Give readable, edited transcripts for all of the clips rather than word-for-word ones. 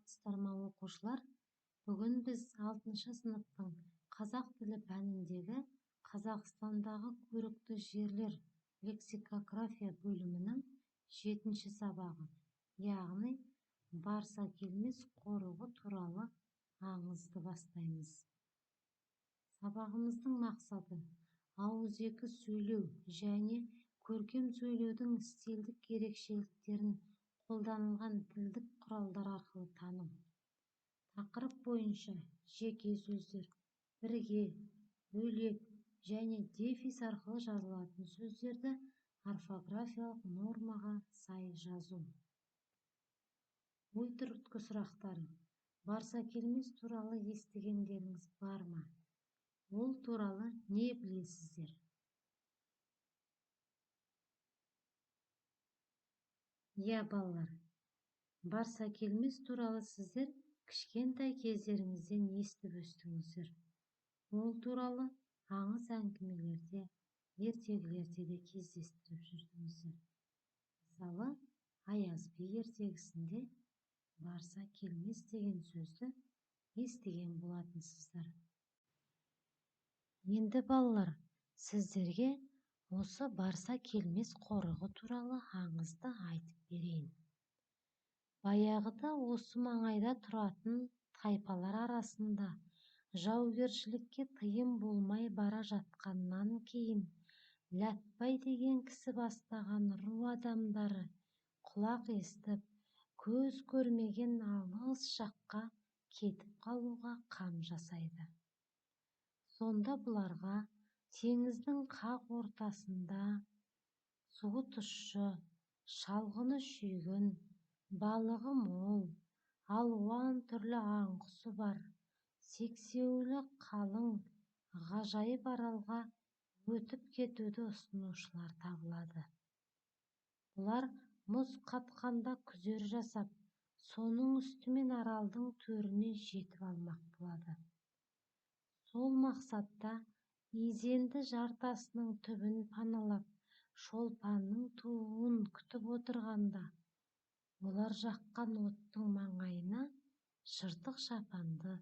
Саламатсыздар ма, оқушылар? Бүгін біз 6 сыныптың қазақ тілі пәніндегі Қазақстандағы көрікті жерлер лексикография бөлімінің 7 сабағы, яғни Барсакелмес қорығы туралы аңызды бастаймыз. Сабағымыздың мақсаты ауызекі сөйлеу және көркем сөйлеудің стильдік ерекшеліктерін қолданылған тілдік құралдар арқылы тану. Тақырып бойынша жеке сөздер, бірге, бөлек және дефис арқылы жазылатын сөздерді орфографиялық нормаға сай жазу. Ой түрткі сұрақтары. Барсакелмес туралы естігендеріңіз бар ма? Ол туралы не білесіздер? Иә, балалар, Барсакелмес туралы сіздер кішкентай кездеріңізден естіп өстіңіздер. Ол туралы аңыз әңгімелерде, ертегілерде де кездестіріп жүрдіңіздер. Мысалы, Аяз би ертегісінде Барсакелмес деген сөзді естіген болатынсыздар. Енді балалар, сіздерге осы Барсакелмес қорығы туралы аңызды айтып берейін. Баяғыда осы маңайда тұратын тайпалар арасында жаугершілікке тыйым болмай бара жатқаннан кейін Ләтбай деген кісі бастаған ру адамдары құлақ естіп, көз көрмеген алыс жаққа кетіп қалуға қам жасайды. Сонда бұларға теңіздің қақ ортасында суы тұщы, шалғыны шүйгін, балығы мол, алуан түрлі аң-құсы бар, сексеуілі қалың ғажайып аралға өтіп кетуді ұсынушылар табылады. Бұлар мұз қатқанда күзер жасап, соның үстімен аралдың төріне жетіп алмақ болады. Сол мақсатта изенді жартасының түбін паналап, шолпанның тууын күтіп отырғанда, олар жаққан оттың маңайына жыртық шапанды,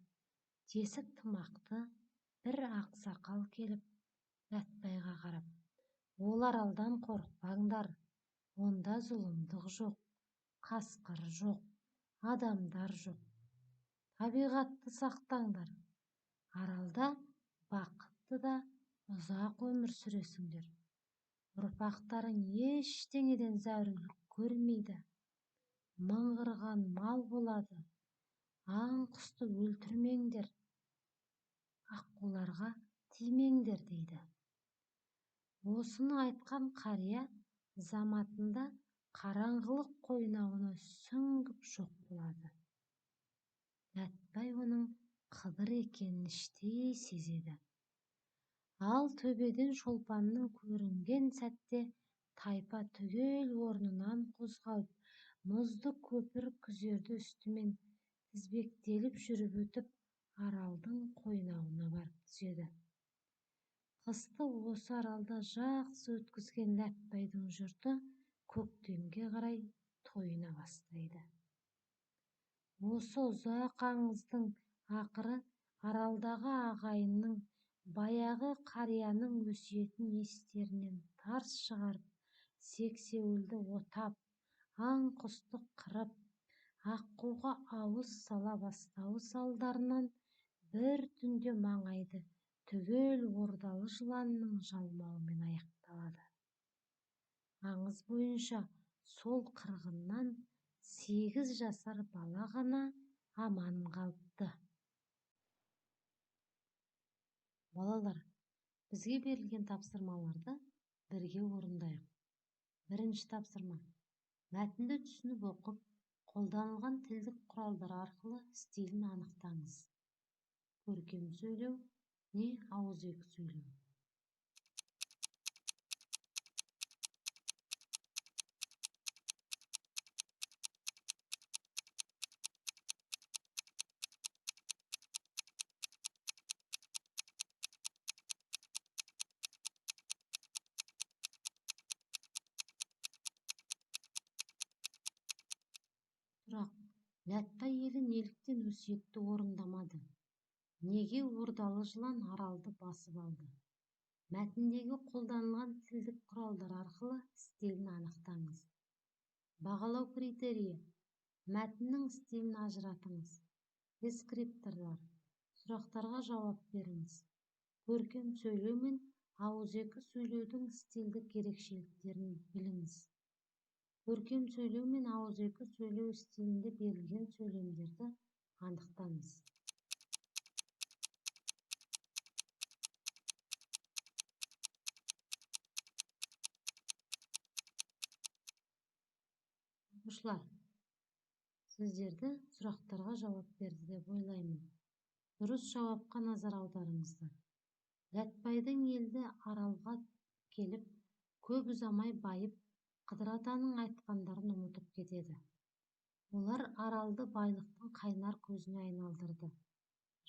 тесік тымақты бір ақсақал келіп, Ләтбайға қарап, «Ол аралдан қорықпаңдар, онда зұлымдық жоқ, қасқыр жоқ, адамдар жоқ. Табиғатты сақтаңдар, аралда бақытты да ұзақ өмір сүресіңдер. Ұрпақтарың ештеңеден зәрулік көрмейді. Мыңғырған мал болады. Аң-құсты өлтірмеңдер, аққуларға тимеңдер» дейді. Осыны айтқан қария заматында қараңғылық қойнауына сүңгіп жоқ болады. Ләтбай оның Қыдыр екенін іштей сезеді. Ал төбеден шолпанның көрінген сәтте тайпа түгел орнынан қозғалып, мұзды көпір күзерді үстімен тізбектеліп жүріп өтіп, аралдың қойнауына барып түседі. Қысты осы аралда жақсы өткізген Ләтбайдың жұрты көктемге қарай тойына бастайды. Осы ұзақ аңыздың ақыры аралдағы ағайынның баяғы қарияның өсиетін естерінен тарс шығарып, сексеуілді отап, аң-құсты қырып, аққуға ауыз сала бастауы салдарынан бір түнде маңайды түгел ордалы жыланның жалмауымен аяқталады. Аңыз бойынша сол қырғыннан 8 жасар бала ғана аман қалыпты. Балалар, бізге берілген тапсырмаларды бірге орындайық. Бірінші тапсырма. Мәтінді түсініп оқып, қолданылған тілдік құралдар арқылы стилін анықтаңыз. Көркем сөйлеу не ауызекі сөйлеу. Сұрақ. Ләтпай елі неліктен өсиетті орындамады? Неге ордалы жылан аралды басып алды? Мәтіндегі қолданылған тілдік құралдар арқылы стилін анықтаңыз. Бағалау критерийі: мәтіннің стилін ажыратыңыз. Дескрипторлар: сұрақтарға жауап беріңіз. Көркем сөйлеу мен ауызекі сөйлеудің стильдік ерекшеліктерін біліңіз. Көркем сөйлеу мен ауызекі сөйлеу стилінде берілген сөйлемдерді анықтаңыз. Оқушылар, сіздерді сұрақтарға жауап берді деп ойлаймын. Дұрыс жауапқа назар аударыңыздар. Ләтпайдың елді аралға келіп, көп ұзамай байып, Қыдыр атаның айтқандарын ұмытып кетеді. Олар аралды байлықтың қайнар көзіне айналдырды.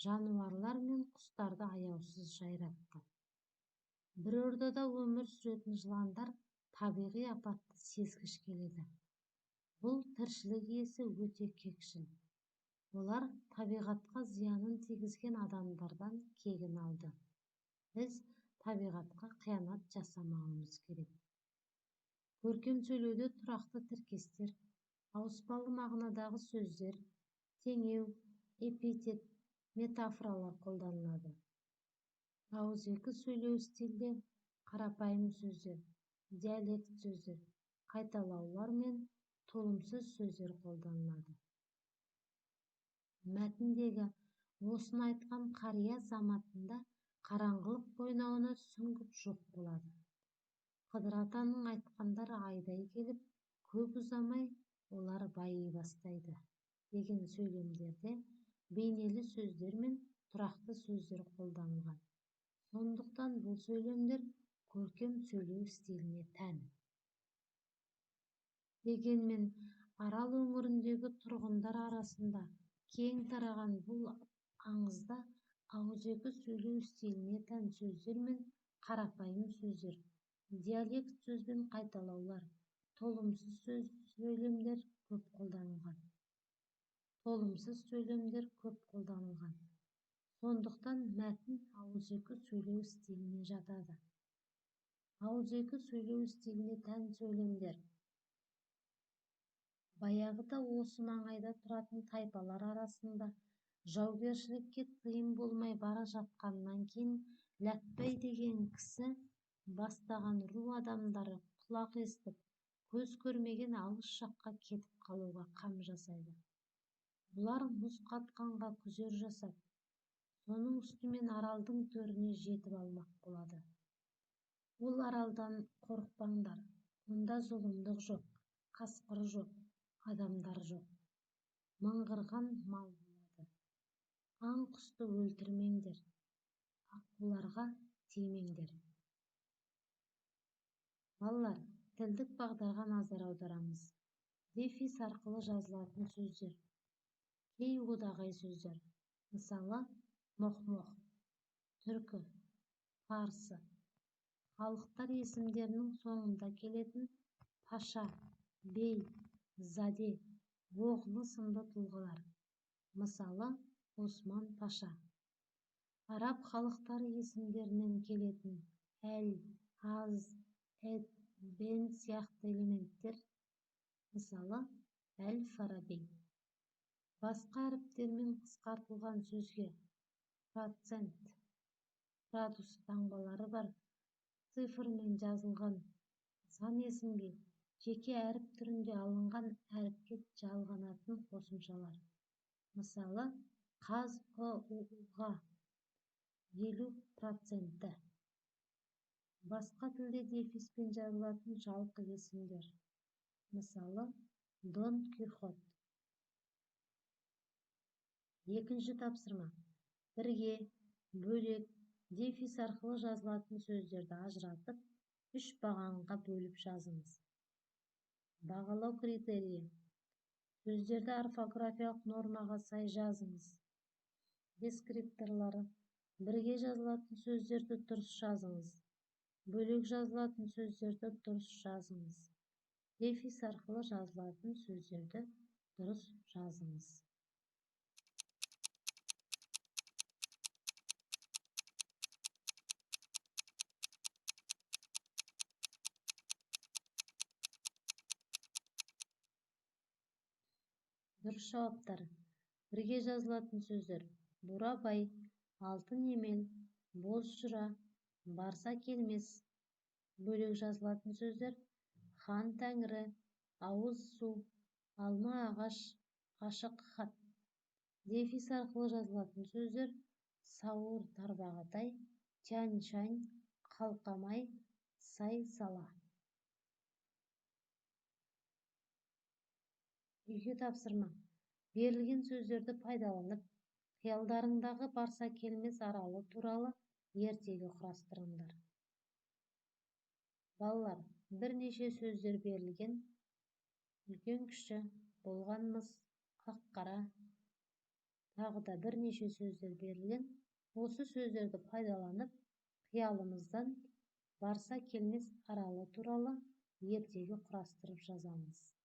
Жануарлар мен құстарды аяусыз жайратты. Бір ордада өмір сүретін жыландар табиғи апатты сезгіш келеді. Бұл тіршілік иесі өте кекшіл. Олар табиғатқа зиянын тигізген адамдардан кегін алды. Біз табиғатқа қиянат жасамауымыз керек. Көркем сөйлеуде тұрақты тіркестер, ауыспалы мағынадағы сөздер, теңеу, эпитет, метафоралар қолданылады. Ауызекі сөйлеу стилде қарапайым сөздер, диалект сөздер, қайталаулар мен толымсыз сөздер қолданылады. Мәтіндегі осыны айтқан қария заматында қараңғылық қойнауына сүңгіп жоқ болады. Қыдыр атаның айтқандары айдай келіп, көп ұзамай олар байи бастайды деген сөйлемдерде бейнелі сөздер мен тұрақты сөздер қолданылған. Сондықтан бұл сөйлемдер көркем сөйлеу стиліне тән. Дегенмен, Арал өңіріндегі тұрғындар арасында кең тараған бұл аңызда ауызекі сөйлеу стиліне тән сөздер мен қарапайым сөздер, диалект сөз бен қайталаулар, толымсыз сөйлемдер көп қолданылған. Толымсыз сөйлемдер көп қолданылған. Сондықтан мәтін ауызекі сөйлеу стиліне жатады. Ауызекі сөйлеу стиліне тән сөйлемдер. Баяғыда осы маңайда тұратын тайпалар арасында жаугершілікке тыйым болмай бара жатқаннан кейін Ләтпай деген кісі бастаған ру адамдары құлақ естіп, көз көрмеген алыс жаққа кетіп қалуға қам жасайды. Бұлар мұз қатқанға күзер жасап, соның үстімен аралдың төріне жетіп алмақ болады. Ол аралдан қорықпаңдар, онда зұлымдық жоқ, қасқыр жоқ, адамдар жоқ. Мыңғырған мал болады. Аң-құсты өлтірмеңдер, аққуларға тимеңдер. Балалар, тілдік бағдарға назар аударамыз. Дефис арқылы жазылатын сөздер, кей одағай сөздер, мысалы, моқ-моқ, түркі, парсы, халықтар есімдерінің соңында келетін паша, бей, заде, оғлы сынды тұлғалар, мысалы, Осман паша. Араб халықтары есімдерінен келетін әл, аз, эд, бен сияқты элементтер, мысалы, әл-Фараби. Басқа әріптермен қысқартылған сөзге процент, градус таңбалары бар цифрмен жазылған сан есімге жеке әріп түрінде алынған әріпке жалғанатын қосымшалар. Мысалы, ҚазҰУ-ға 50%. Басқа тілде дефиспен жазылатын жалқы есімдер. Мысалы, Дон Кихот. Екінші тапсырма. Бірге, бөлек, дефис арқылы жазылатын сөздерді ажыратып, 3 бағанға бөліп жазыңыз. Бағалау критерийі. Сөздерді орфографиялық нормаға сай жазыңыз. Дескрипторлары. Бірге жазылатын сөздерді дұрыс жазыңыз. Бөлек жазылатын сөздерді дұрыс жазыңыз. Дефис арқылы жазылатын сөздерді Дұрыс жазыңыз. Дұрыс жауаптар. Бірге жазылатын сөздер: Бурабай, Алтын емел, Бозжыра, Барса келмес. Бөлек жазылатын сөздер: Хан Тәңірі, ауыз су, алма ағаш, ашық хат. Дефис арқылы жазылатын сөздер: Сауыр Тарбағатай, Тянь-Шань, Қалқамай, Сай-Сала. Үйге тапсырма. Берілген сөздерді пайдаланып, қиялдарыңдағы Барса келмес аралы туралы ертегі құрастырыңдар. Балалар, бірнеше сөздер берілген. Үлкен кіші, болғанмыз, ақ-қара, тағы да бірнеше сөздер берілген. Осы сөздерді пайдаланып, қиялымыздан Барса келмес аралы туралы ертегі құрастырып жазамыз.